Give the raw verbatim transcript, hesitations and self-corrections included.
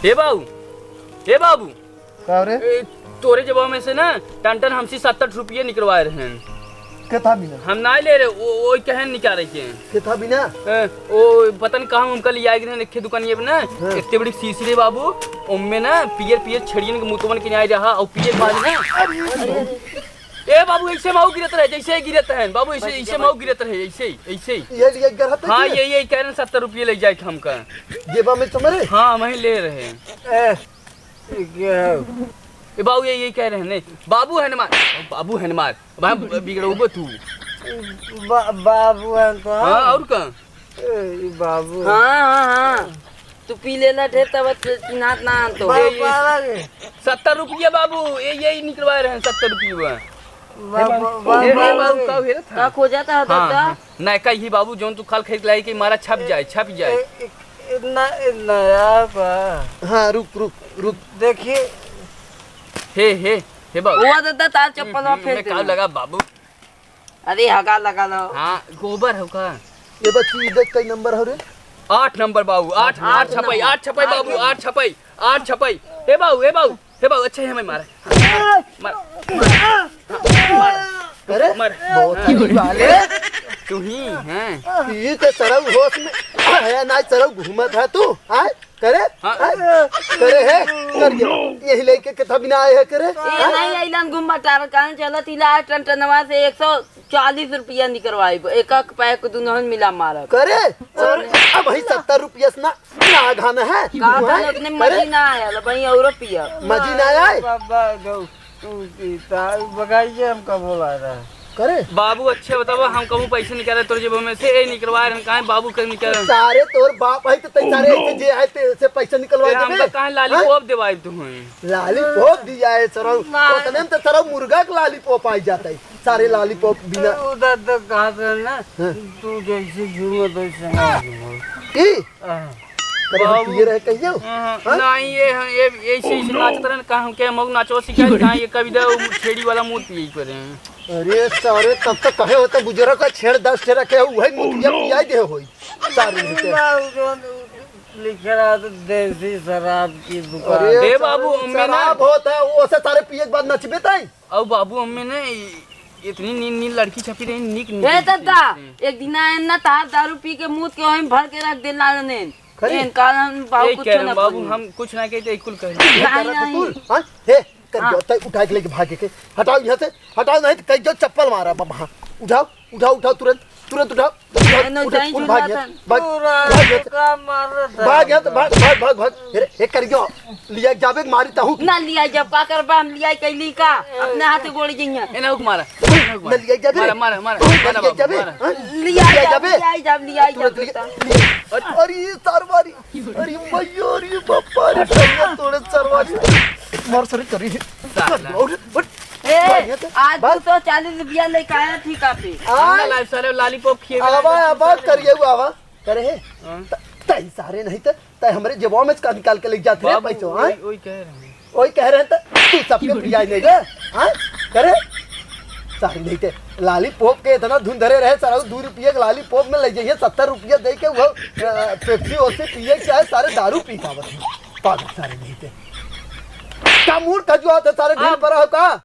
हे बाबू, हे बाबू। का रे? ए, तोरे जेबवा में से ना टन टन हमसे सत्तर रुपये निकलवाए रहे हैं। केथा बिना? हम नाहीं ले रहे, वो, वो कहे निकाले के। केथा बिना? ए, वो पता नहीं कहाँ हमका ले आए रहे, एक दुकानिया पे ना, हाँ। इतने बड़ी शीशी रे बाबू, उनमें ना पियर पियर छड़ियन के मुतवन के न्याय रहा, और पियर बाज ना। ए बाबू, ऐसे माऊ गिरत रहे, जैसे ही गिरत है बाबू, ऐसे, ऐसे माऊ गिरत रहे, ऐसे ही, ऐसे ही। ये लिए गिरत है हाँ, क्या? ये, ये कह रहे हैं, सत्तर रुपये ले जाए हमका। जेबा में तुम्हारे? हाँ, वहीं ले रहे हैं। ए, ये क्या है? ए बाबू, ये, ये कह रहे हैं, नहीं, बाबू है न मार, बाबू है न मार, भाई बिगड़ोगे तू। बा-, बाबू है तो हाँ, और का? ए, ई बाबू। हाँ, हाँ, हाँ। तू पी लेला ढेर, तब चिन्हात ना आन तो। बाबू, ए, ये पाला के। सत्तर रुपया बाबू, ये, ये निकलवा रहे हैं, सत्तर रुपया। बा-, बा-, ए, बाबू, बाबू, का हुए था? का खोजा था, हाँ, दादा? हाँ। नहीं, कही बाबू, जौन तू कल खरीद लाई कि मारा छप जाए, छप जाए। ए, ए, ए, ना, ए, नया बा। हाँ, रुक, रुक, रुक। देखिए। हे, हे, हे बाबू। हुआ दादा, तार चप्पल हम्म, फेंक मैं दे। का लगा बाबू? अरे, हगा लगा लो। हाँ, गोबर हो का? ये बच्ची, ई देख, कई नंबर हो रे? आठ नंबर बाबू, आठ, आठ आठ छपाई, नंबर। आठ छपाई आठ बाबू, नंबर। आठ छपाई, आठ छपाई। हे बाबू, हे बाबू, हे बाबू, अच्छा है, हमें मारा। मारा, मारा, मारा। अरे, मारा। बहुत ही वाले। तू ही हैं। ये तो सरऊ होश में है, ना सरऊ घूमत है तू, हाँ? करे? हाँ। करे है? कर गया। यही लेके केथा बिना आए है करे? ए, हाँ? नहीं, अइलन घूम बटार, कान चलत इला टन टनवा से एक सौ चालीस रुपया निकरवाइब। एक एक पैक दुनहन मिला मारब। करे? और अब भाई सत्तर रुपया से ना, ना घाना है। का हाँ? धन उतने करे? मजी ना आयल, भाई और पिया। मजी ना आए? बाबा, गौ। तू पीता, बगाइए हमका बोला रहा। करे? बाबू, अच्छे बतावा, हम कहूँ पैसे निकाले तोर जेब में से, ए, निकलवा रहे हैं, काहे बाबू के निकाले? सारे तोर बाप है तो तै सारे ऐसे जे आए ते से पैसा निकलवा ए, हमका देबे? काहे हाँ? लॉलीपॉप देवाई तू हैं? लॉलीपॉप दिया है सरऊ। ना। उतने में तो सरऊ मुर्गा के लॉलीपॉप आई जाता है। सारे लॉलीपॉप बिना। उधर तो कहा था ना, हाँ। तू जैसे झूमो तो वैसे ना झूमो। की? हाँ। करे हम बाबू। पिए रहे कहियो? हाँ, हाँ? नहीं, ये, ये, ये ऐसे, ऐसे नाचत रहन, कहाँ हम क्या मऊ नाचो सिखाए, कहाँ ये कविता, वो छेड़ी वाला मूत पिए पड़े हैं। अरे सारे, तब तक कहे होता बुजुर्ग का छेड़ दस ठे रखे हो, वही मुतिया पियाई दे होई। सारे मिलके। ना, वो जो लिखे रहा तो देसी शराब की दुकान। अरे ए बाबू, सारे, ओमे ना शराब होता है, वो से सारे पिए के बाद नचबे ताई। अउ बाबू, ओमे ना, इ-, इतनी नीन, नीन लड़की छपी रही, नीक, नीक ए लड़की दादा, छपी रही। एक दिन आए ना, तार दारू पी के मूत के वहीं भर के रख दे लाल ने। खरी? एन कारण बाबू यही कुछ कह रहे ना हैं, बाबू, बोली। हम कुछ ना कहते, कुल कह रहे हैं। नहीं, नहीं। तू, हाँ? हे, कर हाँ। दो, तै उठा के लेके भागे के। हटाओ यहाँ से, हटाओ, नहीं तो कहीं जो चप्पल मारा बाबा। हाँ, उठाओ, उठाओ, उठाओ, तुरंत, तुरंत उठाओ। उठाओ, ए, नहीं, उठाओ, नहीं, उठ, भाग नहीं, यहाँ से, नहीं। भाग, पूरा भाग यहाँ से। का मारत है भाग यहाँ से, भाग, भाग, भाग। अरे, एक कर गयो, लिया जाबे, मारी ताहू। ना लिया जब का करबा, हम लिया कैली का, अपने हाथ गोड़ जइया। ए, ना हुक मारा, ना हुक मारा। ना लिया जाबे। मारा, मारा, मारा, ना मारा लिया बाबू, जाबे, मारा। हाँ? लिया लिया जाब, जाबे। लिया जाब, लिया तुरंत जाब, लिया, बेटा। लिया। अरे, अरे, ये तार मारी। अरे मैया, अरे बापा, अरे भैया, तोड़े सरवा जी। मार सरे करी। साला। उठ, उठ। ए, भाग यहाँ से। आज भाग। दो सौ चालीस रुपया लेके आया ठेका पे। आ, हमने लाइफ सारे लॉलीपॉप खिए बिना आवा, दस आवा, सारे। करिए वो आवा। करे है। हाँ। त-, तई सारे नहीं त, तई हमरे जेबवा में का निकाल के ले जात रहे बाबू, पैसो, हाँ? वही, वही कह रहे हैं। ओई कह रहे हैं त तू सबके पियाई नहीं रे, हाँ? करे? सारे नहीं थे। लॉलीपॉप के इतना धुन धरे रहे, सारा दू रुपये के लॉलीपॉप में ले जाइए, सत्तर रुपये दे के वो, अ, पेप्सी ओप्सी पिए, चाहे सारे दारू पी पावत हैं। पागल सारे नहीं थे। का मूड खजुआ थे सारे ढील अब पर हो का?